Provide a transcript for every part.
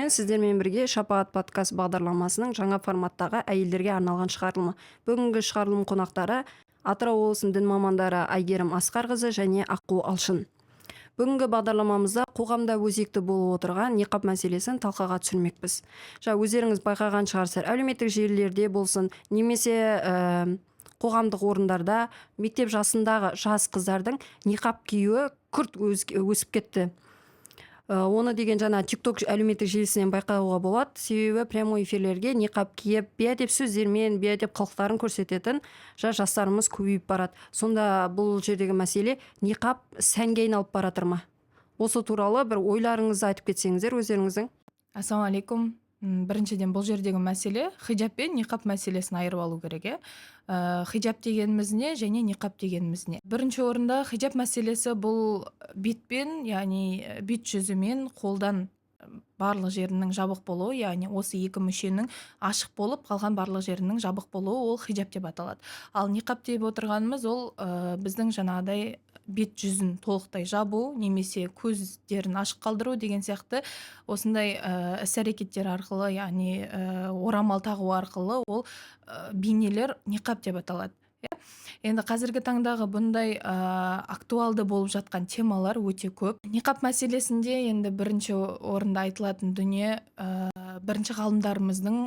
Көрермен, сіздермен бірге «Шапағат» подкаст бағдарламасының жаңа форматтағы әйелдерге арналған шығарылымы. Бүгінгі шығарылым қонақтары – Атырау облысының дін мамандары Әйгерім Асқарқызы және Аққу Алшын. Бүгінгі бағдарламамызда қоғамда өзекті болып отырған ниқаб мәселесін талқыға түсірмекпіз. Жаңа өздеріңіз байқаған шығарсыздар, әлеуметтік желілерде болсын немесе қоғамдық орындарда мектеп жасындағы жас қыздардың ниқаб киюі күрт өсіп кетті. Оны деген жаңа ТикТок әлеуметтік желісінен байқауға болады, себебі прямой эфирлерге ниқаб киіп, бейәдеп сөздермен, бейәдеп қылықтарын көрсететін жастарымыз көбейіп барады. Сонда бұл жердегі мәселе: ниқаб сәнге айналып бара жатыр ма? Осы туралы бір ойларыңызды айтып кетсеңіздер өздеріңіздің. Ассалаумағалейкум. Біріншіден, бұл жердегі мәселе хиджаб пен ниқаб мәселесін айырып алу керек, иә. Хиджаб дегеніміз не және ниқаб дегеніміз не? Бірінші орында хиджаб мәселесі: бұл бетпен, яғни бет жүзімен қолдан барлық жерінің жабық болуы, яғни осы екі мүшенің ашық болып, қалған барлық жерінің жабық болуы, ол хиджаб деп аталады. Ал ниқаб деп отырғанымыз ол біздің жаңағыдай бет жүзін толықтай жабу немесе көздерін ашық қалдыру деген сияқты осындай іс әрекеттер арқылы, яғни орамал тағу арқылы, ол бейнелер ниқаб деп аталады, иә. Енді қазіргі таңдағы бұндай актуалды болып жатқан темалар өте көп. Ниқаб мәселесінде енді бірінші орында айтылатын дүние, бірінші ғалымдарымыздың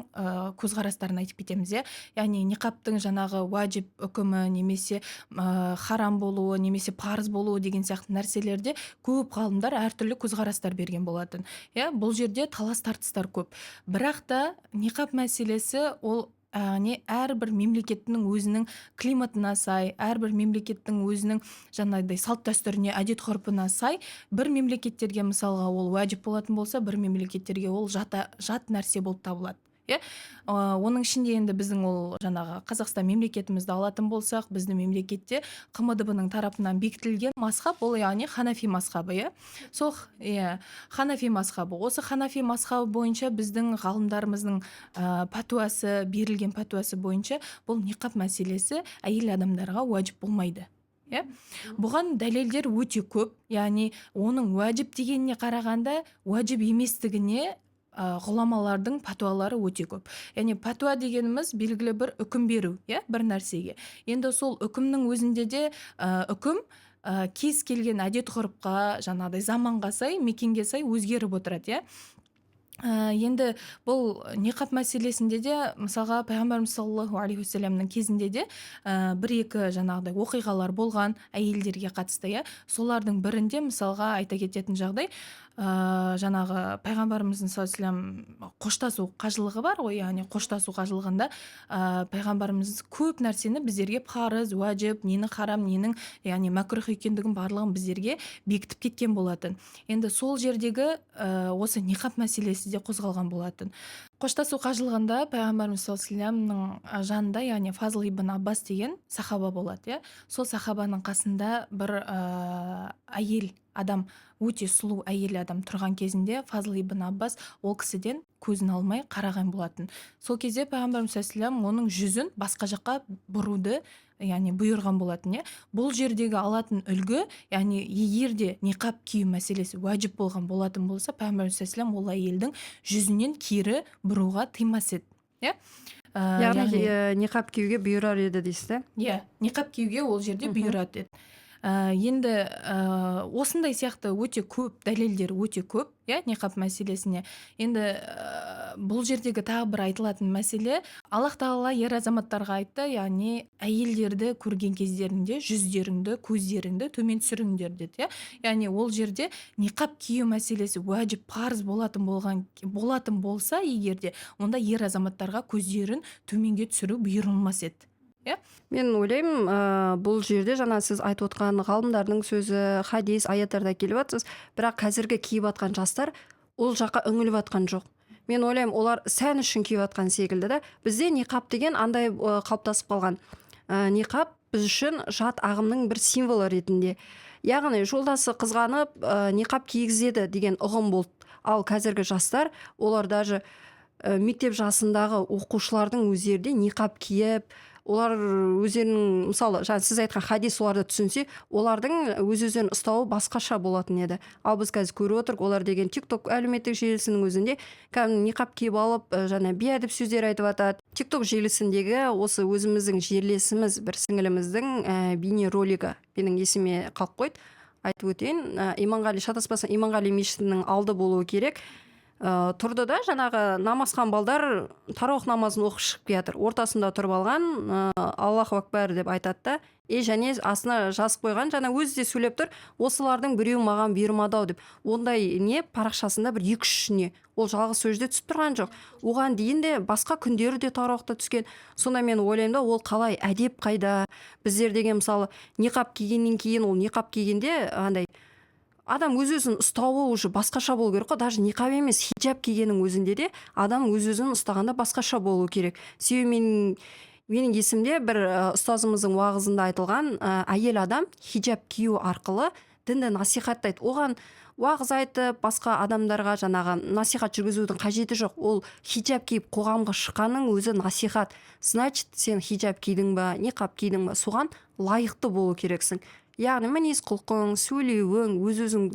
көзқарастарын айтып кетеміз, иә. Яғни ниқабтың жаңағы уәжіп үкімі немесе харам болуы немесе парыз болуы деген сияқты нәрселерде көп ғалымдар әртүрлі көзқарастар берген болатын, иә. Бұл жерде талас тартыстар көп, бірақ та ниқаб мәселесі ол не әрбір мемлекеттің өзінің климатына сай, әрбір мемлекеттің өзінің жаңағыдай салт дәстүріне, әдет ғұрпына сай. Бір мемлекеттерге, мысалға, ол уәжіп болатын болса, бір мемлекеттерге ол жат нәрсе болып табылады, иә. Оның ішінде енді біздің ол жаңағы Қазақстан мемлекетімізді алатын болсақ, біздің мемлекетте ҚМДБ ның тарапынан бекітілген мазхаб ол, яғни ханафи мазхабы, иә. Сол, иә, ханафи мазхабы. Осы ханафи мазхабы бойынша біздің ғалымдарымыздың пәтуасы, берілген пәтуасы бойынша бұл ниқаб мәселесі әйел адамдарға уәжіп болмайды, иә. Бұған дәлелдер өте көп, яғни оның уәжіп дегеніне қарағанда уәжіп еместігіне ғұламалардың пәтуалары өте көп. Яғни пәтуа дегеніміз – белгілі бір үкім беру, иә, бір нәрсеге. Енді сол үкімнің өзінде де үкім кез келген әдет ғұрыпқа, жаңағыдай заманға сай, мекенге сай өзгеріп отырады, иә. Енді бұл ниқаб мәселесінде де, мысалға, пайғамбарымыз саллаллаху алейхи уассаламның кезінде де бір екі жаңағыдай оқиғалар болған әйелдерге қатысты, иә. Солардың бірінде, мысалға, айта кететін жағдай, жаңағы пайғамбарымыздың саллаллаху алейхи вассалам қоштасу қажылығы бар ғой. Яғни қоштасу қажылығында пайғамбарымыз көп нәрсені біздерге парыз, уәжіп, ненің харам, ненің, яғни мәкрүһ екендігін, барлығын біздерге бекітіп кеткен болатын. Енді сол жердегі осы ниқаб мәселесі де қозғалған болатын. Қоштасу қажылығында пайғамбарымыз саллаллаху алейхи вассаламның жанында, яғни Фазл ибн Аббас деген сахаба болады, иә. Сол сахабаның қасында бір әйел адам, өте сұлу әйел адам тұрған кезінде Фазл ибн Аббас ол кісіден көзін алмай қараған болатын. Сол кезде пайғамбарымыз саллаллаху алейхи оның жүзін басқа жаққа бұруды, яғни бұйырған болатын, иә. Бұл жердегі алатын үлгі, яғни егер де ниқаб кию мәселесі уәжіп болған болатын болса, пайғамбарымыз саллаллаху алейхи ол әйелдің жүзінен кері бұруға тыймас еді, иә. Яғни ниқаб киюге бұйырар еді дейсіз да? Иә, ниқаб киюге ол жерде бұйырады еді. Енді осындай сияқты өте көп дәлелдер, өте көп, иә, ниқаб мәселесіне. Енді бұл жердегі тағы бір айтылатын мәселе: Аллах тағала ер азаматтарға айтты, яғни әйелдерді көрген кездерінде жүздеріңді, көздеріңді төмен түсіріңдер деді, иә. Яғни ол жерде ниқаб кию мәселесі уәжіп, парыз болатын болған болатын болса егер де, онда ер азаматтарға көздерін төменге түсіру бұйырылмас еді, иә. Мен ойлаймын, бұл жерде жаңа сіз айтып отқан ғалымдардың сөзі, хадис, аяттарда келіп жатсыз, бірақ қазіргі киіп жатқан жастар ол жаққа үңіліп жатқан жоқ. Мен ойлаймын, олар сән үшін киіп жатқан секілді да. Бізде ниқаб деген андай қалыптасып қалған, ниқаб біз үшін жат ағымның бір символы ретінде, яғни жолдасы қызғанып, ниқаб кигізеді деген ұғым болды. Ал қазіргі жастар, олар даже мектеп жасындағы оқушылардың өздері де ниқаб киіп Олар өздерінің, мысалы, жаңа сіз айтқан хадис, оларды түсінсе, олардың өз өздерін ұстауы басқаша болатын еді. Ал біз қазір көріп отырмық, олар деген Тик Ток әлеуметтік желісінің өзінде кәдімгі ниқап киіп алып, жаңа бейәдеп сөздер айтып жатады. Тик Ток желісіндегі осы өзіміздің жерлесіміз, бір сіңіліміздің бейнеролигі менің есіме қалып қойды, айтып өтейін. Иманғали, шатаспасам, Иманғали мешітінің алды болуы керек. Тұрды да, жаңағы намазхан балдар тараух намазын оқып шығып келатыр, ортасында тұрып алған, «Аллаху акбар» деп айтады да, и және астына жазып қойған, жаңа өзі де сөйлеп тұр: «Осылардың біреуі маған бұйырмады ау» деп. Ондай не парақшасында бір екі үш не, ол жалғыз сол жерде түсіп тұрған жоқ, оған дейін де басқа күндері де тараухта түскен. Сонда мен ойлаймын да, ол қалай, әдеп қайда? Біздер деген, мысалы, ниқап кигеннен кейін, ол ниқап кигенде андай адам өз өзін ұстауы уже басқаша болу керек қой. Даже ниқап емес, хиджаб кигеннің өзінде де адам өз өзін ұстағанда басқаша болу керек. Себебі менің есімде бір ұстазымыздың уағызында айтылған, әйел адам хиджаб кию арқылы дінді насихаттайды. Оған уағыз айтып, басқа адамдарға жаңағы насихат жүргізудің қажеті жоқ. Ол хиджаб киіп қоғамға шыққанның өзі насихат. Значит, сен хиджаб кидің ба, ниқап кидің ба, соған лайықты болу керексің. Яғни мінез құлқың, сөйлеуің, өз өзің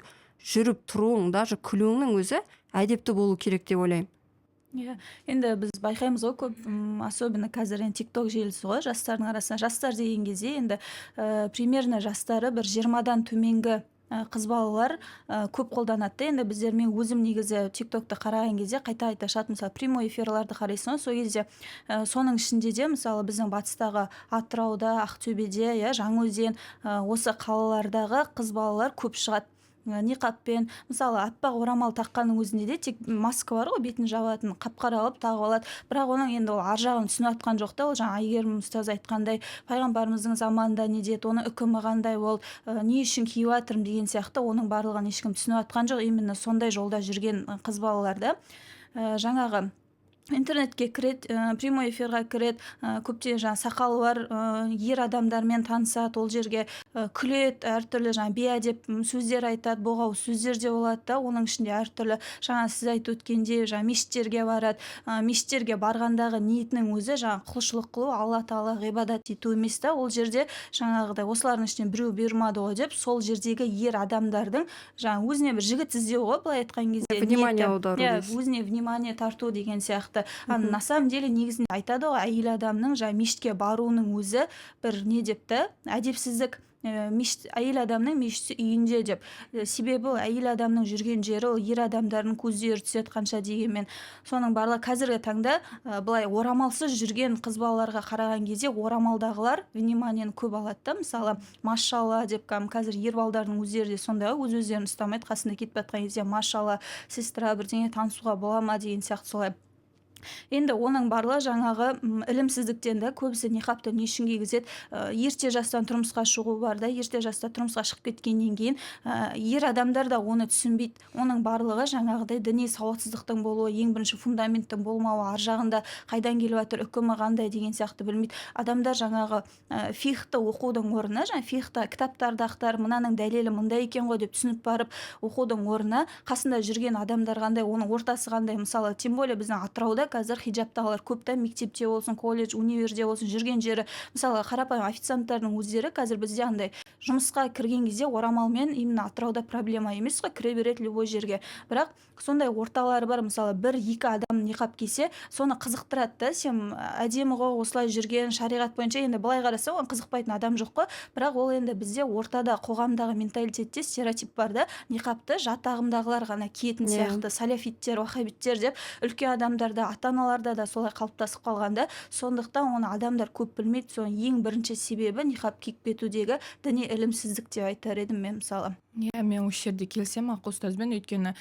жүріп тұруың, даже күлуіңнің өзі әдепті болу керек деп ойлаймын. Иә, енді біз байқаймыз ғой көп, особенно қазір енді Тик Ток желісі ғой жастардың арасында. Жастар деген кезде енді примерно жастары бір 20-дан төменгі қыз балалар көп қолданады да. Енді біздер, мен өзім негізі Тик Токты қараған кезде қайта қайта шығады, мысалы, прямой эфирларды қарайсың ғой, сол кезде соның ішінде де, мысалы, біздің батыстағы Атырауда, Ақтөбеде, иә, Жаңаөзен, осы қалалардағы қыз балалар көп шығады ниқаппен. Мысалы, аппақ орамал таққанның өзінде де тек маска бар ғой бетін жабатын, қап қара қылып тағып алады. Бірақ оның енді ол ар жағын түсініп жатқан жоқ та. Ол жаңа Әйгерім ұстаз айтқандай, пайғамбарымыздың заманында не деді, оның үкімі қандай болды, не үшін киіп жатырмын деген сияқты, оның барлығын ешкім түсініп жатқан жоқ. Именно сондай жолда жүрген қыз балалар да жаңағы интернетке кіреді, прямой эфирға кіреді, көптеген жаңағы сақалы бар ер адамдармен танысады, ол жерге күледі, әртүрлі жаңағы бейәдеп сөздер айтады, боғауыз сөздер де болады да оның ішінде әртүрлі. Жаңа сіз айтып өткендей, жаңа мешіттерге барады. Мешіттерге барғандағы ниетінің өзі жаңағы құлшылық қылу, Алла тағалаға ғибадат ету емес та. Ол жерде жаңағыдай осылардың ішінен біреу бұйырмады ғой деп, сол жердегі ер адамдардың жаңағы өзіне бір жігіт іздеу ғой, былай айтқан кезде, Внимание ниеті. аудару Иә, дейсіз. өзіне внимание тарту деген сияқты. А на самом деле негізінде айтады ғой, әйел адамның жаңағы мешітке баруының өзі бір не деп та, әдепсіздік. Мешіт, әйел адамның мешіті үйінде деп. Себебі ол әйел адамның жүрген жері, ол ер адамдардың көздері түседі қанша дегенмен. Соның барлығы қазіргі таңда былай орамалсыз жүрген қыз балаларға қараған кезде орамалдағылар внимание ні көп алады да. Мысалы, «машалла» деп кәдімгі қазір ер балдардың өздері де сондай ғой, өз өздерін ұстамайды, қасында кетіп жатқан кезде «машалла, сестра, бірдеңе, танысуға бола ма?» деген сияқты солай. Енді оның барлығы жаңағы ілімсіздіктен да. Көбісі ниқапты не үшін кигізеді? Ерте жастан тұрмысқа шығу бар да. Ерте жаста тұрмысқа шығып кеткеннен кейін ер адамдар да оны түсінбейді. Оның барлығы жаңағыдай діни сауатсыздықтың болуы, ең бірінші фундаменттің болмауы, ар жағында қайдан келіп жатыр, үкімі қандай деген сияқты білмейді адамдар. Жаңағы фихты оқудың орнына, жаңағы фихта кітаптарды ақтарып, мынаның дәлелі мындай екен ғой деп түсініп барып оқудың орнына, қасында жүрген адамдар қандай, оның ортасы қандай. Мысалы, тем более біздің Атырауда қазір хиджабтағылар көп та, мектепте болсын, колледж, универде болсын, жүрген жері. Мысалы, қарапайым официанттардың өздері қазір бізде андай жұмысқа кірген кезде орамалмен, именно Атырауда проблема емес қой, кіре береді любой жерге. Бірақ сондай орталары бар, мысалы, бір екі адам ниқап кисе, соны қызықтырады да: «Сен әдемі ғой осылай жүрген». Шариғат бойынша енді былай қараса, оған қызықпайтын адам жоқ қой. Бірақ ол енді бізде ортада, қоғамдағы менталитетте стереотип бар да, ниқапты жат ағымдағылар ғана киетін сияқты, салафиттер, уахабиттер деп үлкен адамдарда, ата аналарда да солай қалыптасып қалған да. Сондықтан оны адамдар көп білмейді. Соның ең бірінші себебі ниқап киіп кетудегі діни ілімсіздік деп айтар едім мен, мысалы. Иә, мен осы жерде келісемін Аққу ұстазбен, өйткені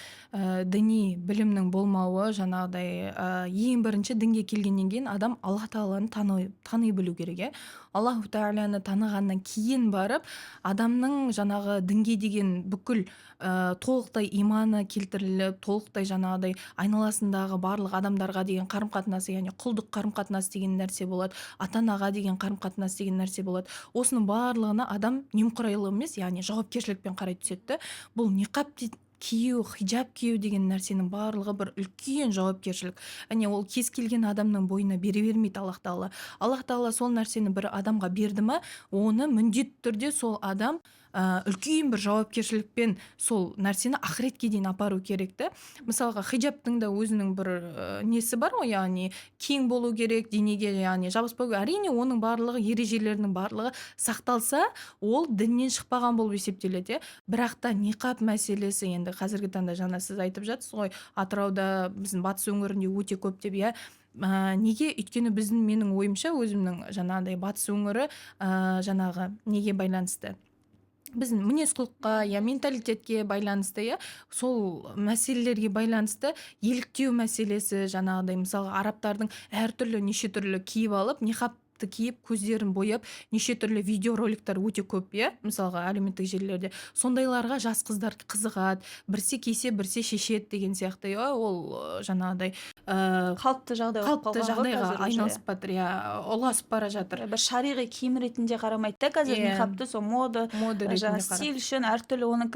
діни білімнің болмауы жаңағыдай, ең бірінші дінге келгеннен кейін адам Аллах тағаланы тани білу керек, иә. Аллаху тағаланы танығаннан кейін барып адамның жаңағы дінге деген бүкіл толықтай иманы келтіріліп, толықтай жаңағыдай айналасындағы барлық адамдарға деген қарым қатынасы, яғни құлдық қарым қатынас деген нәрсе болады, ата анаға деген қарым қатынас деген нәрсе болады. Осының барлығына адам немқұрайлы емес, яғни жауапкершілікпен қарай түседі да. Бұл ниқап кию, хиджаб кию деген нәрсенің барлығы бір үлкен жауапкершілік. Әне, ол кез келген адамның бойына бере бермейді Аллах тағала. Аллах тағала сол нәрсені бір адамға берді ма, оны міндетті түрде сол адам үлкен бір жауапкершілікпен сол нәрсені ақыретке дейін апару керек та. Мысалға, хиджабтың да өзінің бір несі бар ғой, яғни кең болу керек денеге, яғни жабыспау керек. Әрине, оның барлығы, ережелерінің барлығы сақталса, ол діннен шықпаған болып есептеледі, иә. Бірақ та ниқаб мәселесі енді қазіргі таңда, жаңа сіз айтып жатсыз ғой, Атырауда, біздің батыс өңірінде өте көп деп, иә. Неге? Өйткені біздің, менің ойымша, өзімнің жаңағыдай батыс өңірі жаңағы неге байланысты, біздің мінез құлыққа, я менталитетке байланысты, иә, сол мәселелерге байланысты еліктеу мәселесі. Жаңағыдай, мысалға, арабтардың әртүрлі, неше түрлі киіп алып, ниқабты киіп, көздерін бояп, неше түрлі видеороликтер өте көп, иә, мысалға, әлеуметтік желілерде. Сондайларға жас қыздар қызығады, бірсе кисе, бірсе шешеді деген сияқты, иә. Ол жаңағыдай Қалыпты жағдай болып қалыпты қалған ғой жағдайға қазір уже. айналысып жатыр, иә, ұласып бара жатыр. Бір шариғи киім ретінде қарамайды да қазір ниқабты, сол мода, мода ретінде жаңағы қарап. Стиль үшін әртүрлі, оның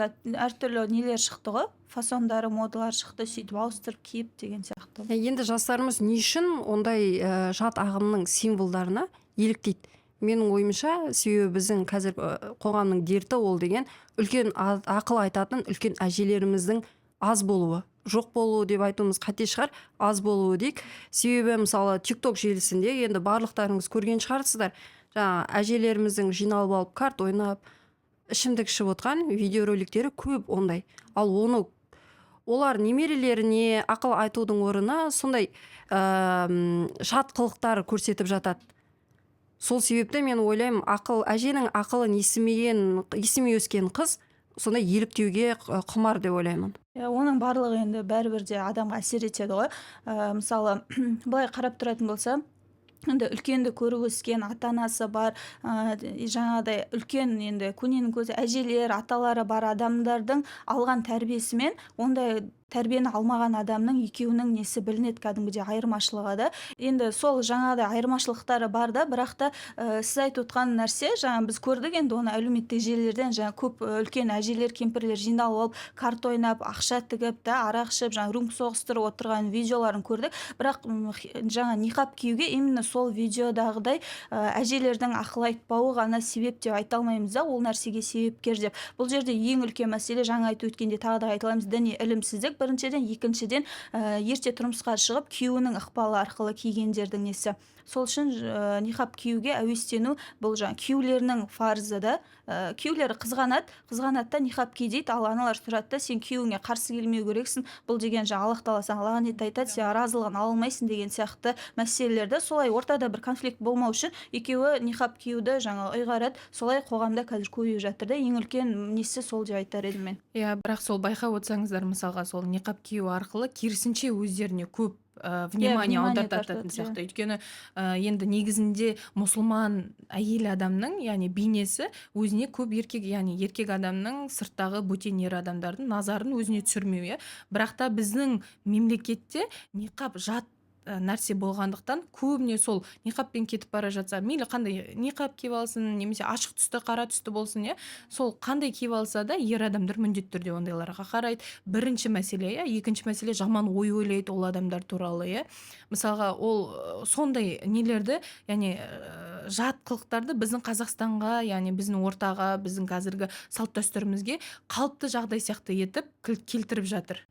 әртүрлі нелер шықты ғой, фасондары, модалар шықты, сөйтіп ауыстырып киіп деген сияқты. Енді жастарымыз не үшін ондай жат ағымның символдарына еліктейді? Менің ойымша, себебі біздің қазір қоғамның дерті ол деген үлкен ақыл айтатын үлкен әжелеріміздің аз болуы, жоқ болуы деп айтуымыз қате шығар, аз болуы дейік. Себебі, мысалы, Тик Ток желісінде енді барлықтарыңыз көрген шығарсыздар, жаңағы әжелеріміздің жиналып алып, карта ойнап, ішімдік ішіп отқан видеороликтері көп ондай. Ал оны олар немерелеріне ақыл айтудың орнына сондай жат қылықтар көрсетіп жатады. Сол себепті мен ойлаймын, ақыл, әженің ақылын естімеген, естімей өскен қыз сондай еліктеуге құмар деп ойлаймын. Иә, оның барлығы енді бәрібір де адамға әсер етеді ғой. Мысалы, былай қарап тұратын болса, енді үлкенді көріп өскен, ата анасы бар, жаңағыдай үлкен, енді көненің көзі әжелер, аталары бар адамдардың алған тәрбиесімен ондай тәрбиені алмаған адамның екеуінің несі білінеді, кәдімгідей айырмашылығы да. Енді сол жаңағыдай айырмашылықтары бар да. Бірақ та сіз айтып отқан нәрсе, жаңа біз көрдік енді оны әлеуметтік желілерден, жаңа көп үлкен әжелер, кемпірлер жиналып алып, карта ойнап, ақша тігіп та, арақ ішіп, жаңа рюмка соғыстырып отырған видеоларын көрдік. Бірақ жаңа ниқаб киюге именно сол видеодағыдай әжелердің ақыл айтпауы ғана себеп деп айта алмаймыз да, ол нәрсеге себепкер деп. Бұл жерде ең үлкен мәселе, жаңа айтып өткендей, тағы да айталамыз, діни ілімсіздік біріншіден, екіншіден, ерте тұрмысқа шығып, күйеуінің ықпалы арқылы кигендердің несі. Сол үшін ниқаб киюге әуестену бұл жаңа күйеулерінің фарзы да. Күйеулері қызғанады, қызғанады да, ниқаб ки дейді. Ал аналар тұрады да, сен күйеуіңе қарсы келмеу керексің, бұл деген жаңа Аллах тағала саған лағнет айтады, сен разылығын ала алмайсың деген сияқты мәселелерді. Солай ортада бір конфликт болмау үшін екеуі ниқаб киюді жаңа ұйғарады. Солай қоғамда қазір көбейіп жатыр да, ең үлкен несі сол деп айтар едім мен. Иә, бірақ сол байқап отырсаңыздар, мысалға, сол ниқаб кию арқылы керісінше өздеріне көп внимание Внимание аудартатын тартады, сияқты. Өйткені енді негізінде мұсылман әйел адамның, яғни бейнесі өзіне көп еркек, яғни еркек адамның, сырттағы бөтен ер адамдардың назарын өзіне түсірмеу, иә. Бірақ та біздің мемлекетте ниқаб жат нәрсе болғандықтан, көбіне сол ниқабпен кетіп бара жатса, мейлі қандай ниқаб киіп алсын немесе ашық түсті, қара түсті болсын, иә, сол қандай киіп алса да, ер адамдар міндетті түрде ондайларға қарайды, бірінші мәселе, иә. Екінші мәселе, жаман ой ойлайды ол адамдар туралы, иә. Мысалға, ол сондай нелерді, яғни жат қылықтарды біздің Қазақстанға, яғни біздің ортаға, біздің қазіргі салт дәстүрімізге қалыпты жағдай сияқты етіп келтіріп жатыр.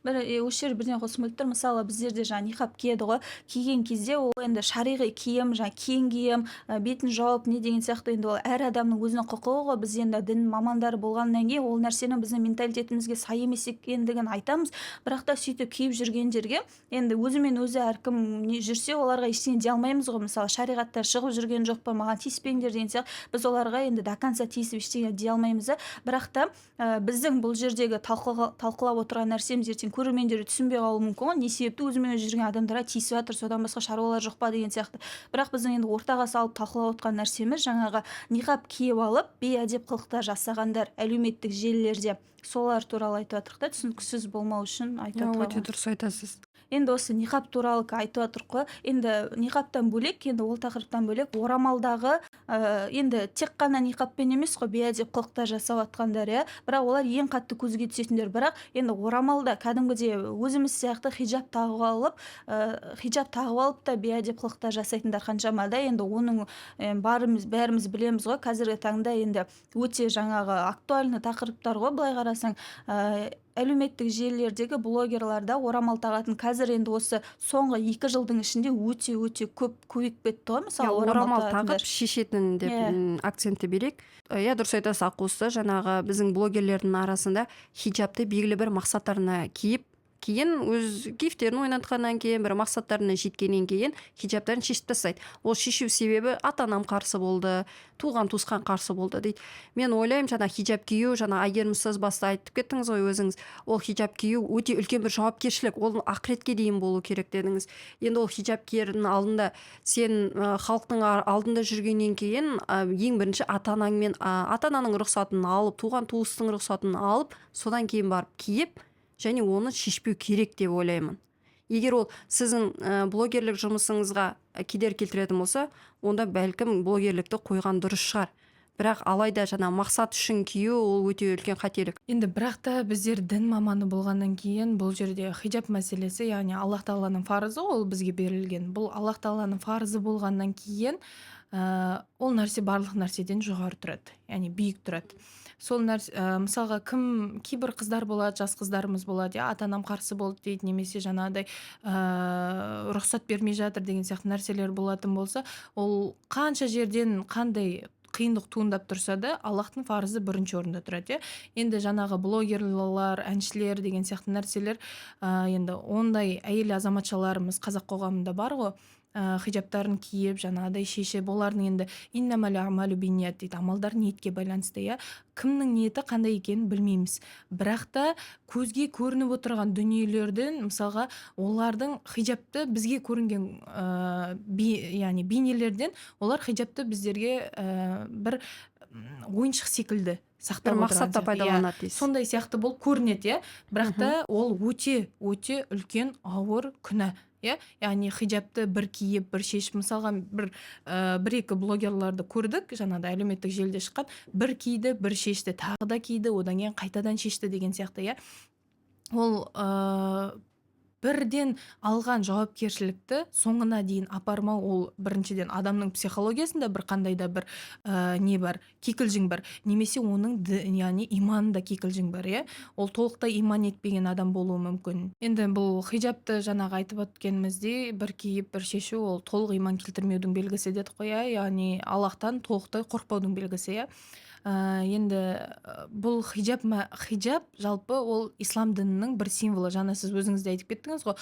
Бір осы жерде бірден қосқым келіп тұр. Мысалы, біздерде жаңа ниқаб киеді ғой. Киген кезде ол енді шариғи киім, жаңа кең киім, бетін жауып не деген сияқты. Енді ол әр адамның өзінің құқығы ғой. Біз енді дін мамандары болғаннан кейін ол нәрсенің біздің менталитетімізге сай емес екендігін айтамыз. Бірақ та сөйтіп киіп жүргендерге енді өзімен өзі әркім не жүрсе, оларға ештеңе дей алмаймыз ғой. Мысалы, шариғаттан шығып жүрген жоқ па, маған тиіспеңдер деген сияқты, біз оларға енді до конца тиісіп ештеңе дей алмаймыз да. Бірақ та біздің бұл жердегі талқылап отырған нәрсеміз ертең көрермендер түсінбей қалуы мүмкін ғой, не себепті өзімен өзі жүрген адамдарға тиісіп жатыр, содан басқа шаруалар жоқ па деген сияқты. Бірақ біздің енді ортаға салып талқылап отқан нәрсеміз жаңағы ниқаб киіп алып, бейәдеп қылықтар жасағандар әлеуметтік желілерде, солар туралы айтып жатырмық та, түсініксіз болмау үшін айтып Өте жатырмық. дұрыс айтасыз. Енді осы ниқап туралы айтып жатырмық қой. Енді ниқаптан бөлек, енді ол тақырыптан бөлек, орамалдағы, енді тек қана ниқаппен емес қой бейәдеп қылықтар жасап жатқандар, иә, бірақ олар ең қатты көзге түсетіндер. Бірақ енді орамалда кәдімгідей өзіміз сияқты хиджаб тағып алып, хиджаб тағып алып та бейәдеп қылықтар жасайтындар қаншама да. Енді оның барымыз, бәріміз білеміз ғой. Қазіргі таңда енді өте жаңағы актуальный тақырыптар ғой былай қарасаң. Әлеуметтік желілердегі блогерларда орамал тағатын қазір енді осы соңғы 2 жылдың ішінде өте өте көп көбейіп кетті ғой, мысалы, орамал тағатындар. Тағып шешетін деп акцентті берейік. Иә, дұрыс айтасыз, Аққусы. Жаңағы біздің блогерлердің арасында хиджабты белгілі бір мақсаттарына киіп, кейін өз кайфтерін ойнатқаннан кейін, бір мақсаттарына жеткеннен кейін хиджабтарын шешіп тастайды. Ол шешу себебі: ата анам қарсы болды, туған туысқан қарсы болды дейді. Мен ойлаймын, жаңа хиджаб кию, жаңа Әйгерім ұстаз баста айтып кеттіңіз ғой өзіңіз, ол хиджаб кию өте үлкен бір жауапкершілік, ол ақыретке дейін болу керек дедіңіз. Енді ол хиджаб киердің алдында сен халықтың алдында жүргеннен кейін, ең бірінші ата анаңмен, ата ананың рұқсатын алып, туған туыстың рұқсатын алып, содан кейін барып киіп және оны шешпеу керек деп ойлаймын. Егер ол сіздің блогерлік жұмысыңызға кедергі келтіретін болса, онда бәлкім блогерлікті қойған дұрыс шығар. Бірақ алайда жаңа мақсат үшін кию, ол өте үлкен қателік. Енді бірақ та біздер дін маманы болғаннан кейін, бұл жерде хиджаб мәселесі, яғни Аллах тағаланың фарызы, ол бізге берілген. Бұл Аллах тағаланың фарызы болғаннан кейін, ол нәрсе барлық нәрседен жоғары тұрады, яғни биік тұрады сол нәрсе. Мысалға, кім, кейбір қыздар болады, жас қыздарымыз болады, иә, ата анам қарсы болды дейді немесе жаңағыдай рұқсат бермей жатыр деген сияқты нәрселер болатын болса, ол қанша жерден қандай қиындық туындап тұрса да, Аллахтың фарызы бірінші орында тұрады, иә. Енді жаңағы блогерлар, әншілер деген сияқты нәрселер, енді ондай әйел азаматшаларымыз қазақ қоғамында бар ғой, хиджабтарын киіп, жаңағыдай шешіп, олардың енді «иннамал амалу бинният» дейді, амалдар ниетке байланысты, иә. Кімнің ниеті қандай екенін білмейміз, бірақ та көзге көрініп отырған дүниелерден, мысалға, олардың хиджабты бізге көрінген яғни бейнелерден, олар хиджабты біздерге бір ойыншық секілді сақтап бір отырған мақсатта сияқты. Иә, пайдаланады дейсіз. Сондай сияқты болып көрінеді, иә. Бірақ та ол өте өте үлкен ауыр күнә, иә. Яғни хиджабты бір киіп, бір шешіп, мысалға, бір екі блогерларды көрдік, жаңағыдай әлеуметтік желіде шыққан, бір киді, бір шешті, тағы да киді, одан кейін қайтадан шешті деген сияқты, иә. Ол бірден алған жауапкершілікті соңына дейін апармау, ол біріншіден адамның психологиясында бір қандай да бір не бар, кикілжің бар, немесе оның яғни иманында кикілжің бар, иә. Ол толықтай иман етпеген адам болуы мүмкін. Енді бұл хиджабты жаңағы айтып өткеніміздей, бір киіп, бір шешу, ол толық иман келтірмеудің белгісі дедік қой, иә, яғни Аллахтан толықтай қорықпаудың белгісі, иә. Енді бұл хиджаб, хиджаб жалпы ол ислам дінінің бір символы. Жаңа сіз өзіңіз де айтып кеттіңіз ғой,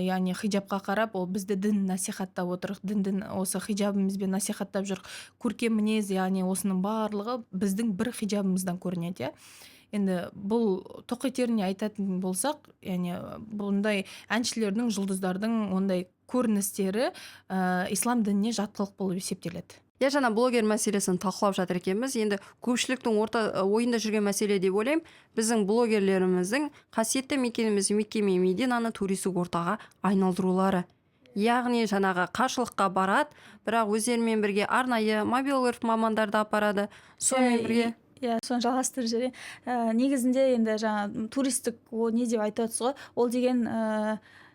яғни хиджабқа қарап, ол бізді дін насихаттап отыр, діндің осы хиджабымызбен насихаттап жүр, көркем мінез, яғни осының барлығы біздің бір хиджабымыздан көрінеді, иә. Енді бұл тоқетеріне айтатын болсақ, яғни бұндай әншілердің, жұлдыздардың ондай көріністері ислам дініне жат қылық болып есептеледі. Иә, жаңа блогер мәселесін талқылап жатыр екенбіз. Енді көпшіліктің орта ойында жүрген мәселе деп ойлаймын, біздің блогерлеріміздің қасиетті мекеніміз Мекке мен Мединаны туристік ортаға айналдырулары. Яғни жаңағы қажылыққа барады, бірақ өздерімен бірге арнайы мобилограф мамандарды апарады, сонымен бірге Иә, соны жалғастырып жіберейін. Негізінде енді жаңа туристік, о, не деп айтып отырсыз ғой, ол деген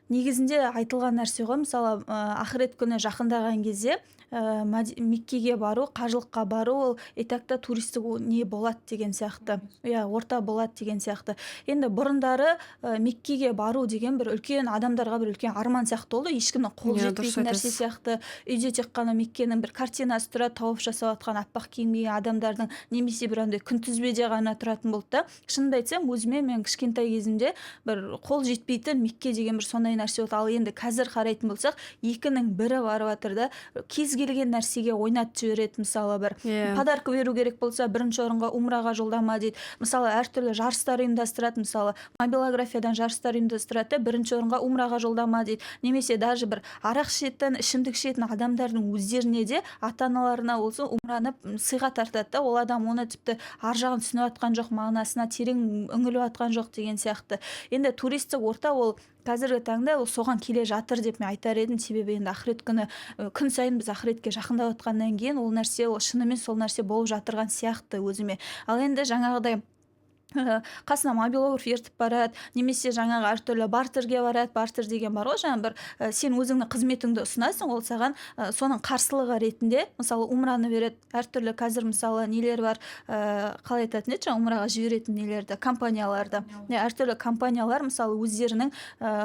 негізінде айтылған нәрсе ғой. Мысалы, ақырет күні жақындаған кезде, Меккеге бару, қажылыққа бару, ол и так та туристік не болады деген сияқты, иә, орта болады деген сияқты. Енді бұрындары Меккеге бару деген бір үлкен адамдарға бір үлкен арман сияқты болды, ешкімнің қолы Иә, дұрыс жетпейтін нәрсе айтасыз. сияқты. Үйде тек қана Меккенің бір картинасы тұрады, тауап жасап жатқан аппақ киім киген адамдардың, немесе бір андай күнтізбеде ғана тұратын болды да. Шынымды айтсам, өзіме мен кішкентай кезімде бір қол жетпейтін Мекке деген бір сондай нәрсе болды. Ал енді қазір қарайтын болсақ, екінің бірі барып жатыр да, кез келген нәрсеге ойнатып жібереді. Мысалы, бір подарка беру керек болса, бірінші орынға умраға жолдама дейді. Мысалы, әртүрлі жарыстар ұйымдастырады, мысалы, мобилографиядан жарыстар ұйымдастырады да, бірінші орынға умраға жолдама дейді. Немесе даже бір арақ ішетін, ішімдік ішетін адамдардың өздеріне де, ата аналарына болсын, умраны сыйға тартады да. Ол адам оны тіпті ар жағын түсініп жатқан жоқ, мағынасына терең үңіліп жатқан жоқ деген сияқты. Енді туристік орта ол Қазіргі таңда ол соған келе жатыр деп мен айтар едім. Себебі енді ақырет күні, күн сайын біз ақыретке жақындап жатқаннан кейін ол нәрсе, ол шынымен сол нәрсе болып жатырған сияқты өзіме. Ал енді жаңағыдай қасына мобилограф ертіп барады немесе жаңағы әртүрлі бартерге барады. Бартер деген бар ғой, жаңағы бір сен өзіңнің қызметіңді ұсынасың, ол саған соның қарсылығы ретінде, мысалы, умраны береді. Әртүрлі қазір, мысалы, нелер бар, қалай айтатын еді, жаңағы умраға жіберетін нелерді, компанияларды. Иә, әртүрлі компаниялар, мысалы, өздерінің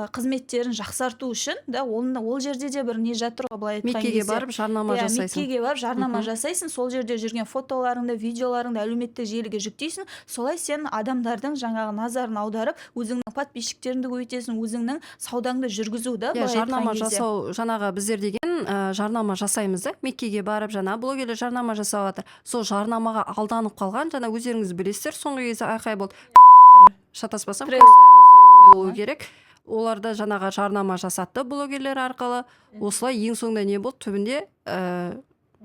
қызметтерін жақсарту үшін да, ол жерде де бір не жатыр ғой, былай айтқан Меккеге кезде. барып жарнама Иә, жасайсың. Меккеге барып жарнама жасайсың, сол жерде жүрген фотоларыңды, видеоларыңды әлеуметтік желіге жүктейсің. Солай сен адамдардың жаңағы назарын аударып, өзіңнің подписчиктеріңді көбейтесің, өзіңнің саудаңды жүргізу да, Иә, былай айтқан жарнама кезде. жасау. Жаңағы біздер деген жарнама жасаймыз да, Меккеге барып жаңа блогерлер жарнама жасап жатыр. Сол жарнамаға алданып қалған, жаңа өздеріңіз білесіздер, соңғы кезде айқай болды, шатаспасам, болу керек. Оларда жаңағы жарнама жасатты блогерлер арқылы. Осылай ең соңында не болды түбінде,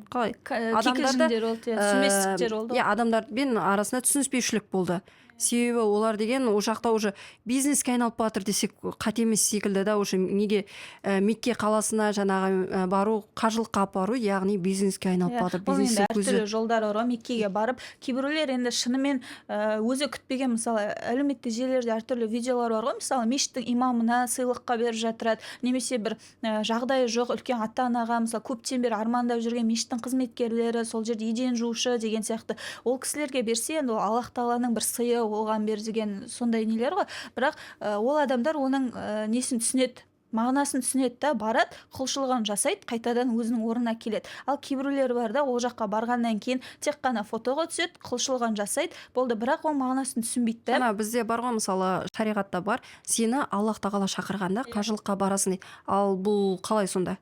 қалай, адамдарда, Кикілжіңдер болды, иә, түсінбестіктер болды. Иә, адамдармен арасында түсініспеушілік болды. Себебі олар деген ол жақта уже бизнеске айналып жатыр десек, қате емес секілді да. Уже неге Мекке қаласына жаңағы бару, қажылыққа апару, яғни бизнеске айналып жатыр. Оның енді Бизнестің көзі. әртүрлі жолдары бар ғой Меккеге барып. Кейбіреулер енді шынымен өзі күтпеген, мысалы, әлеуметтік желілерде әртүрлі видеолар бар ғой, мысалы, мешіттің имамына сыйлыққа беріп жатырады немесе бір жағдайы жоқ үлкен ата анаға, мысалы, көптен бері армандап жүрген мешіттің қызметкерлері, сол жерде еден жуушы деген сияқты, ол кісілерге берсе, енді ол Аллах тағаланың бір сыйы оған бер деген сондай нелер ғой. Бірақ ол адамдар оның несін түсінеді, мағынасын түсінеді да, барады, құлшылығын жасайды, қайтадан өзінің орнына келеді. Ал кейбіреулері бар да, ол жаққа барғаннан кейін тек қана фотоға түседі, құлшылығын жасайды, болды, бірақ ол мағынасын түсінбейді да. Ана бізде бар ғой, мысалы, шариғатта бар, сені Аллах тағала шақырғанда қажылыққа барасың дейді. Ал бұл қалай сонда?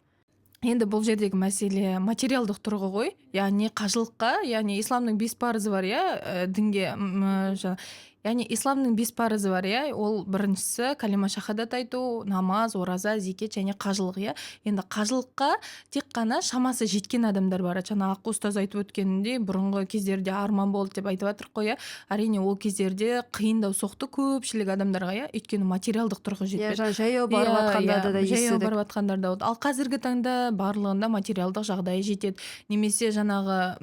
Енді бұл жердегі мәселе материалдық тұрғы ғой, яғни қажылыққа, яғни исламның бес парызы бар, иә, дінге яғни исламның бес парызы бар, иә. Ол біріншісі калима шахадат айту, намаз, ораза, зекет және қажылық, иә. Енді қажылыққа тек қана шамасы жеткен адамдар барады. Жаңа Аққу ұстаз айтып өткеніндей, бұрынғы кездерде арман болды деп айтып жатырмық қой, иә. Әрине, ол кездерде қиындау соқты көпшілік адамдарға, иә, өйткені материалдық тұрғы жетпеді. Жаңа жаяу барып жатқандарды да Жаяу естідік. барып жатқандар да болды. Ал қазіргі таңда барлығында материалдық жағдайы жетеді немесе жаңағы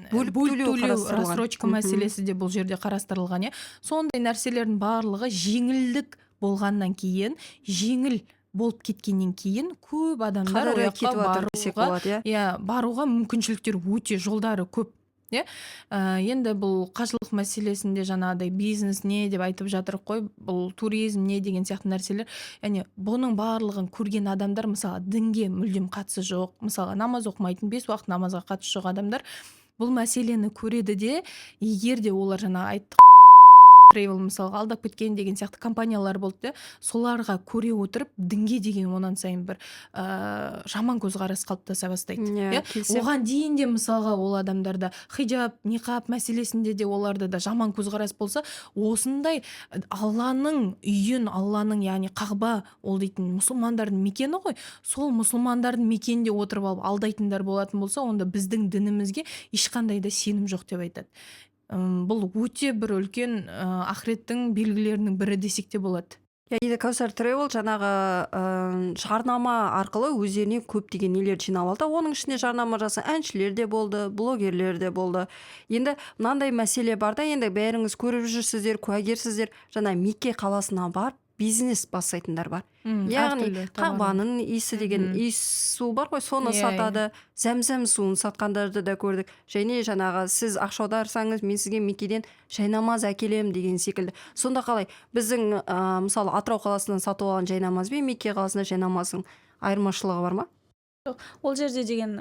Бөліп төлеу қарастырылған. рассрочка мәселесі де бұл жерде қарастырылған, иә. Сондай нәрселердің барлығы жеңілдік болғаннан кейін, жеңіл болып кеткеннен кейін көп адамдар ол Қадірі жаққа кетіп жатыр десек баруға, болады, иә. Иә, баруға мүмкіншіліктер өте, жолдары көп, иә. Енді бұл қажылық мәселесінде жаңағыдай бизнес не деп айтып жатырық қой, бұл туризм не деген сияқты нәрселер. Яғни бұның барлығын көрген адамдар, мысалы, дінге мүлдем қатысы жоқ, мысалға, намаз оқымайтын, бес уақыт намазға қатысы жоқ адамдар бұл мәселені көреді де, егер де олар, жаңа айттық, тревел, мысалға, алдап кеткен деген сияқты компаниялар болды да, соларға көре отырып, дінге деген онан сайын бір жаман көзқарас қалыптаса бастайды. Иә, иә. Келісемін. Оған дейін де, мысалға, ол адамдарда хиджаб, ниқаб мәселесінде де оларда да жаман көзқарас болса, осындай Алланың үйін, Алланың, яғни Қағба ол дейтін мұсылмандардың мекені ғой, сол мұсылмандардың мекенінде отырып алып алдайтындар болатын болса, онда біздің дінімізге ешқандай да сенім жоқ деп айтады. Бұл өте бір үлкен ақыреттің белгілерінің бірі десек те болады. Иә, енді Кәусар Тревел жаңағы жарнама арқылы өздеріне көптеген нелер жинап алды. Оның ішінде жарнама жасаған әншілер де болды, блогерлер де болды. Енді мынандай мәселе бар да, енді бәріңіз көріп жүрсіздер, куәгерсіздер, жаңа Мекке қаласына барып бизнес бастайтындар бар. Яғни Әртүрлі товар. Қағбаның иісі деген иіс су бар ғой, соны Иә, иә. сатады, зәмзәм суын сатқандарды да көрдік. Және жаңағы сіз ақша аударсаңыз, мен сізге Меккеден жайнамаз әкелемін деген секілді. Сонда қалай, біздің мысалы, Атырау қаласынан сатып алған жайнамаз бен Мекке қаласында жайнамаздың айырмашылығы бар ма? Ол жерде деген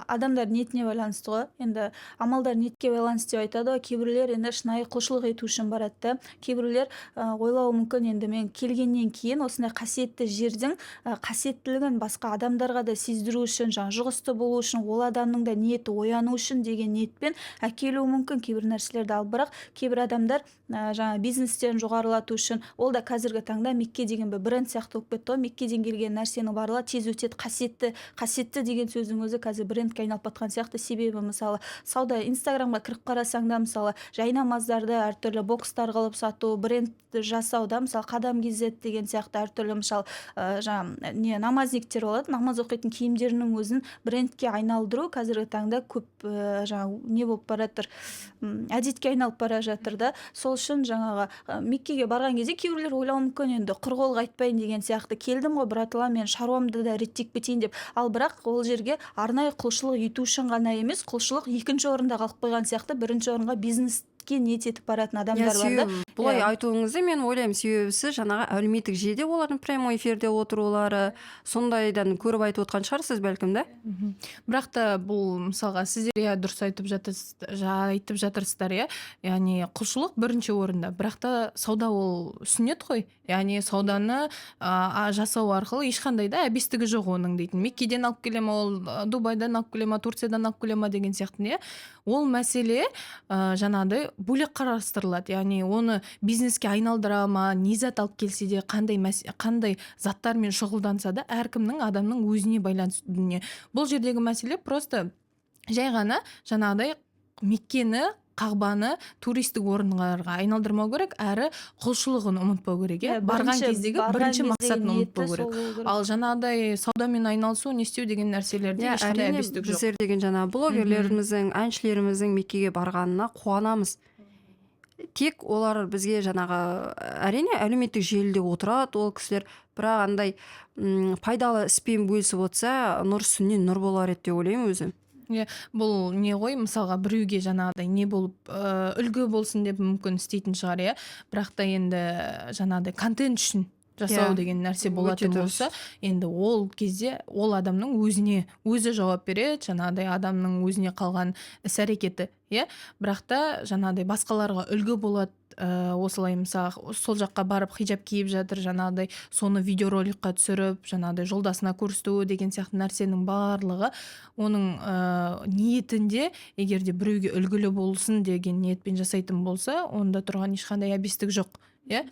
адамдар ниетіне байланысты ғой. Енді амалдар ниетке байланысты деп айтады ғой. Кейбіреулер енді шынайы құлшылық ету үшін барады да, кейбіреулер ойлауы мүмкін, енді мен келгеннен кейін осындай қасиетті жердің қасиеттілігін басқа адамдарға да сездіру үшін, жаңағы жұғысты болу үшін, ол адамның да ниеті ояну үшін деген ниетпен әкелуі мүмкін кейбір нәрселерді. Ал бірақ кейбір адамдар жаңа бизнестерін жоғарылату үшін, ол да қазіргі таңда Мекке деген бір бренд сияқты болып кетті ғой. Меккеден келген нәрсенің барлығы тез өтеді, қасиетті. Қасиетті деген сөздің өзі қазір брендке айналып батқан сияқты. Себебі, мысалы, сауда, Инстаграмға кіріп қарасаң да, мысалы, жайнамаздарды әртүрлі бокстар қылып сату, бренд жасау да, мысалы, Қадам kz деген сияқты әртүрлі, мысалы, жаңағы не, намазниктер болады, намаз оқитын киімдерінің өзін брендке айналдыру қазіргі таңда көп жаңағы не болып бара жатыр, әдетке айналып бара жатыр да. Сол үшін жаңағы Меккеге барған кезде кейбіреулер ойлауы мүмкін, енді құр қол қайтпайын деген сияқты, келдім ғой, біратала, мен шаруамды да реттеп кетейін деп. Ал бірақ ол жерге арнайы құлшылық ету үшін ғана емес, құлшылық екінші орында қалып қойған сияқты, бірінші орынға бизнеске ниет етіп баратын адамдар бар да. Себебі бұлай айтуыңызды мен ойлаймын, себебі сіз жаңағы әлеуметтік желіде олардың прямой эфирде отырулары, сондайдан көріп айтып отқан шығарсыз, бәлкім, да. Бірақ та бұл, мысалға, сіздер, иә, дұрыс айтып жатырсыздар, иә, яғни құлшылық бірінші орында, бірақ та сауда ол сүннет қой. Яғни сауданы жасау арқылы ешқандай да әбестігі жоқ оның дейтін. Меккеден алып келе ма ол, Дубайдан алып келе ма, Турциядан алып келе ма деген сияқты, иә, ол мәселе жаңағыдай бөлек қарастырылады. Яғни оны бизнеске айналдыра ма, не зат алып келсе де, қандай заттармен шұғылданса да, әркімнің, адамның өзіне байланысты дүние. Бұл жердегі мәселе просто жай ғана жаңағыдай Меккені, Қағбаны туристік орындарға айналдырмау керек, әрі құлшылығын ұмытпау керек, иә. Барған кездегі барған бірінші кездегі мақсатын ниеті ұмытпау сол керек. болу керек. Ал жаңағыдай саудамен айналысу, не істеу деген нәрселерде ешқандай Әрине, әбестік жоқ. Біздер деген жаңағы блогерлеріміздің, әншілеріміздің Меккеге барғанына қуанамыз. Тек олар бізге жаңағы, әрине, әлеуметтік желіде отырады ол кісілер, бірақ андай пайдалы іспен бөлісіп отырса, нұр үстіне нұр болар еді деп ойлаймын өзім. Иә, бұл не ғой, мысалға, біреуге жаңағыдай не болып, үлгі болсын деп мүмкін істейтін шығар, иә. Бірақ та енді жаңағыдай контент үшін жасау деген нәрсе Өте болатын дұрыс. болса, енді ол кезде ол адамның өзіне өзі жауап береді, жаңағыдай адамның өзіне қалған іс әрекеті, иә. Бірақ та жаңағыдай басқаларға үлгі болады, осылай, мысалы, сол жаққа барып хиджаб киіп жатыр, жаңағыдай соны видеороликқа түсіріп, жаңағыдай жолдасына көрсету деген сияқты нәрсенің барлығы оның ниетінде, егер де біреуге үлгілі болсын деген ниетпен жасайтын болса, онда тұрған ешқандай әбестік жоқ, иә.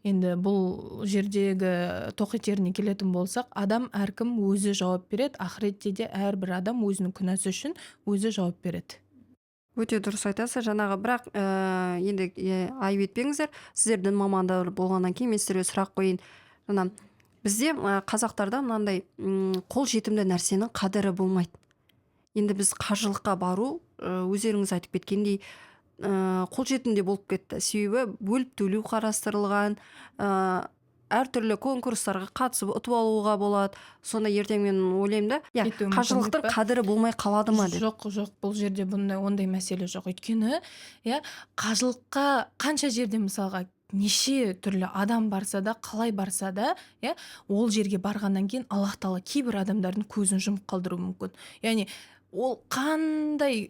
Енді бұл жердегі тоқетеріне келетін болсақ, адам, әркім өзі жауап береді. Ақыретте де әрбір адам өзінің күнәсі үшін өзі жауап береді. Өте дұрыс айтасыз жаңағы, бірақ енді айып етпеңіздер, сіздер дін мамандары болғаннан кейін мен сіздерге сұрақ қояйын. Жаңа бізде, қазақтарда мынандай қол жетімді нәрсенің қадірі болмайды. Енді біз қажылыққа бару, өздеріңіз айтып кеткендей, қолжетімді болып кетті, себебі бөліп төлеу қарастырылған, әртүрлі конкурстарға қатысып ұтып алуға болады. Сонда ертең мен ойлаймын да, иә, Кетуі мүмкін қажылықтың деп па? қадірі болмай қалады ма деп. Жоқ, бұл жерде бұндай, ондай мәселе жоқ. Өйткені, иә, қажылыққа қанша жерде, мысалға, неше түрлі адам барса да, қалай барса да, иә, ол жерге барғаннан кейін Аллах тағала кейбір адамдардың көзін жұмып қалдыруы мүмкін. Яғни ол қандай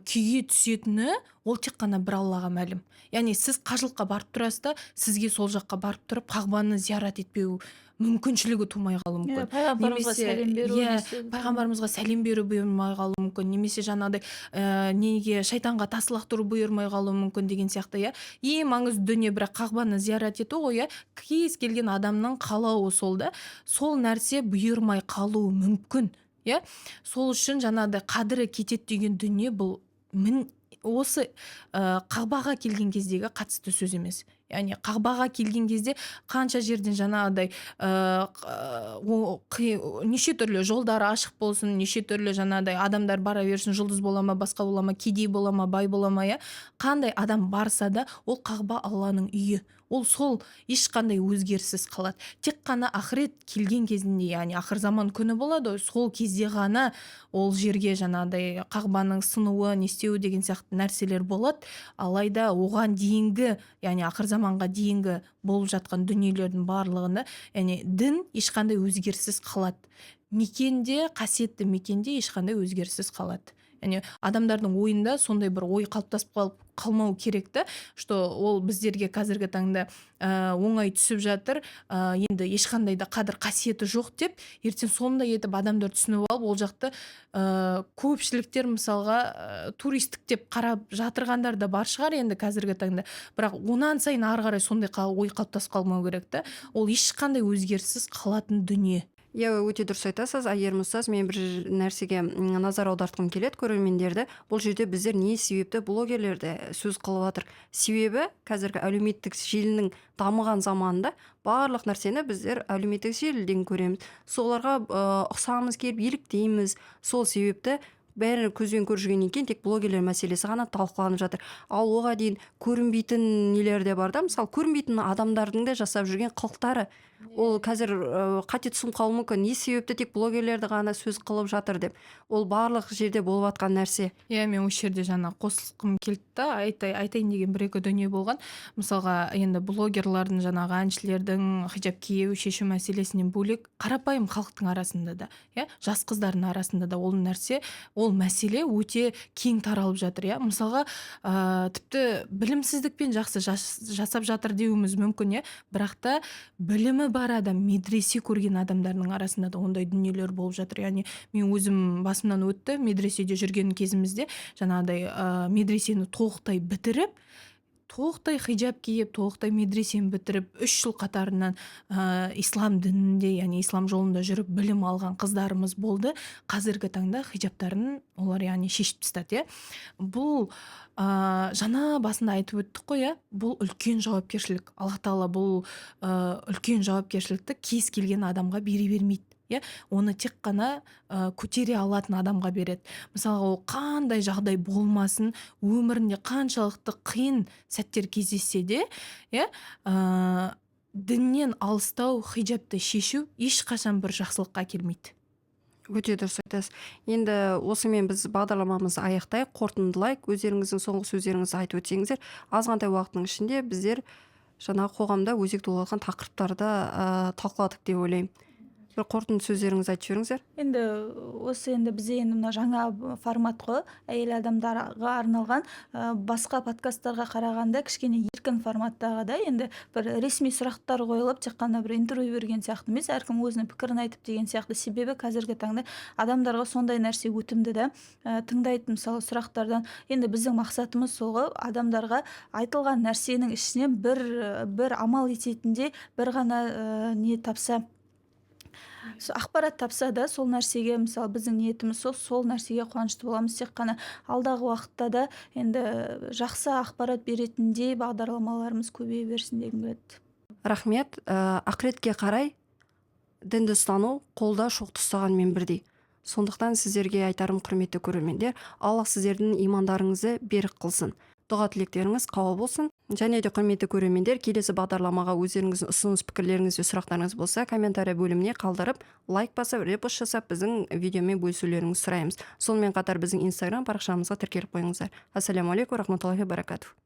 күйге түсетіні ол тек қана бір Аллаға мәлім. Яғни сіз қажылыққа барып тұрасыз да, сізге сол жаққа барып тұрып Қағбаны зиярат етпеу мүмкіншілігі тумай қалуы мүмкін. Пайғамбарымызға Немесе, сәлем беру, иә, не істеу. Пайғамбарымызға сәлем беру бұйырмай қалуы мүмкін, немесе жаңағыдай неге, шайтанға тас лақтыру бұйырмай қалуы мүмкін деген сияқты, иә. Ең маңызды дүние бірақ Қағбаны зиярат ету ғой, иә. Кез келген адамның қалауы сол да, сол нәрсе бұйырмай қалуы мүмкін, иә. Сол үшін жаңағыдай қадірі кетеді деген дүние бұл мін осы Қағбаға келген кездегі қатысты сөз емес. Яғни Қағбаға келген кезде қанша жерден жаңағыдай неше түрлі жолдары ашық болсын, неше түрлі жаңағыдай адамдар бара берсін, жұлдыз бола ма, басқа бола ма, кедей бола ма, бай бола ма, иә, қандай адам барса да, ол Қағба Алланың үйі, ол сол ешқандай өзгеріссіз қалады. Тек қана ақырет келген кезінде, яғни ақыр заман күні болады ғой, сол кезде ғана ол жерге жаңағыдай Қағбаның сынуы, не істеуі деген сияқты нәрселер болады. Алайда оған дейінгі, яғни ақыр заманға дейінгі болып жатқан дүниелердің барлығында, яғни дін ешқандай өзгеріссіз қалады. Мекенде, қасиетті мекенде ешқандай өзгеріссіз қалады. Яғни адамдардың ойында сондай бір ой қалыптасып қалып қалмау керек та, что ол біздерге қазіргі таңда оңай түсіп жатыр, енді ешқандай да қадір қасиеті жоқ деп, ертең сондай етіп адамдар түсініп алып, ол жақты көпшіліктер, мысалға, туристік деп қарап жатырғандар да бар шығар енді қазіргі таңда, бірақ онан сайын ары қарай сондай ой қалыптасып қалмау керек та. Ол ешқандай өзгеріссіз қалатын дүние. Иә, өте дұрыс айтасыз, Әйгерім ұстаз. Мен бір нәрсеге назар аудартқым келеді көрермендерді. Бұл жерде біздер не себепті блогерлерді сөз қылып жатыр? Себебі қазіргі әлеуметтік желінің дамыған заманында барлық нәрсені біздер әлеуметтік желіден көреміз, соларға ұқсағымыз келіп, еліктейміз. Сол себепті бәрі көзбен көріп жүргеннен кейін тек блогерлер мәселесі ғана талқыланып жатыр. Ал оға дейін көрінбейтін нелер де бар да, мысалы, көрінбейтін адамдардың да жасап жүрген қылықтары. Ол қазір қате түсініп қалуы мүмкін, не себепті тек блогерлерді ғана сөз қылып жатыр деп. Ол барлық жерде болып жатқан нәрсе. Иә, мен осы жерде жаңа қосқым келді да, айтайын деген бір екі дүние болған. Мысалға, енді блогерлардың, жаңағы әншілердің хиджаб кию, шешу мәселесінен бөлек, қарапайым халықтың арасында да, иә, жас қыздардың арасында да ол нәрсе, ол мәселе өте кең таралып жатыр, иә. Мысалға, тіпті білімсіздікпен жақсы жасап жатыр деуіміз мүмкін, иә, бірақ та білімі бар адам, медресе көрген адамдардың арасында да ондай дүниелер болып жатыр. Яғни мен өзім басымнан өтті, медреседе жүрген кезімізде жаңағыдай медресені толықтай бітіріп, толықтай хиджаб киіп, толықтай медресені бітіріп, 3 жыл қатарынан ислам дінінде, яғни ислам жолында жүріп білім алған қыздарымыз болды. Қазіргі таңда хиджабтарын олар, яғни, шешіп тастады, иә. Бұл жаңа басында айтып өттік қой, иә, бұл үлкен жауапкершілік. Аллах тағала бұл үлкен жауапкершілікті кез келген адамға бере бермейді, иә, оны тек қана көтере алатын адамға береді. Мысалға, ол қандай жағдай болмасын, өмірінде қаншалықты қиын сәттер кездессе де, иә, діннен алыстау, хиджабты шешу ешқашан бір жақсылыққа әкелмейді. Өте дұрыс айтасыз. Енді осымен біз бағдарламамызды аяқтайық, қорытындылайық. Өздеріңіздің соңғы сөздеріңізді айтып өтсеңіздер. Азғантай уақыттың ішінде біздер жаңағы қоғамда өзекті болып жатқан тақырыптарды талқыладық деп ойлаймын. Бір қорытынды сөздеріңізді айтып жіберіңіздер. Енді осы, енді бізде енді мына жаңа формат қой, әйел адамдарға арналған, басқа подкасттарға қарағанда кішкене еркін форматтағы да. Енді бір ресми сұрақтар қойылып, тек қана бір интервью берген сияқты емес, әркім өзінің пікірін айтып деген сияқты. Себебі қазіргі таңда адамдарға сондай нәрсе өтімді да, тыңдайды, мысалы, сұрақтардан. Енді біздің мақсатымыз сол ғой, адамдарға айтылған нәрсенің ішінен бір амал ететіндей бір ғана не тапса, ақпарат тапса да, сол нәрсеге, мысалы, біздің ниетіміз сол нәрсеге қуанышты боламыз. Тек қана алдағы уақытта да енді жақсы ақпарат беретіндей бағдарламаларымыз көбейе берсін дегім келеді. Рахмет. Ақыретке қарай дінді ұстану қолда шоқты ұстағанмен бірдей. Сондықтан сіздерге айтарым, құрметті көрермендер, Аллах сіздердің имандарыңызды берік қылсын, дұға тілектеріңіз қабыл болсын. Және де, құрметті көрермендер, келесі бағдарламаға өздеріңіздің ұсыныс пікірлеріңіз бен сұрақтарыңыз болса, комментарий бөліміне қалдырып, лайк басып, репост жасап, біздің видеомен бөлісулеріңізді сұраймыз. Сонымен қатар біздің инстаграм парақшамызға тіркеліп қойыңыздар. Ассаляму алейкум рахматуллахи баракатух.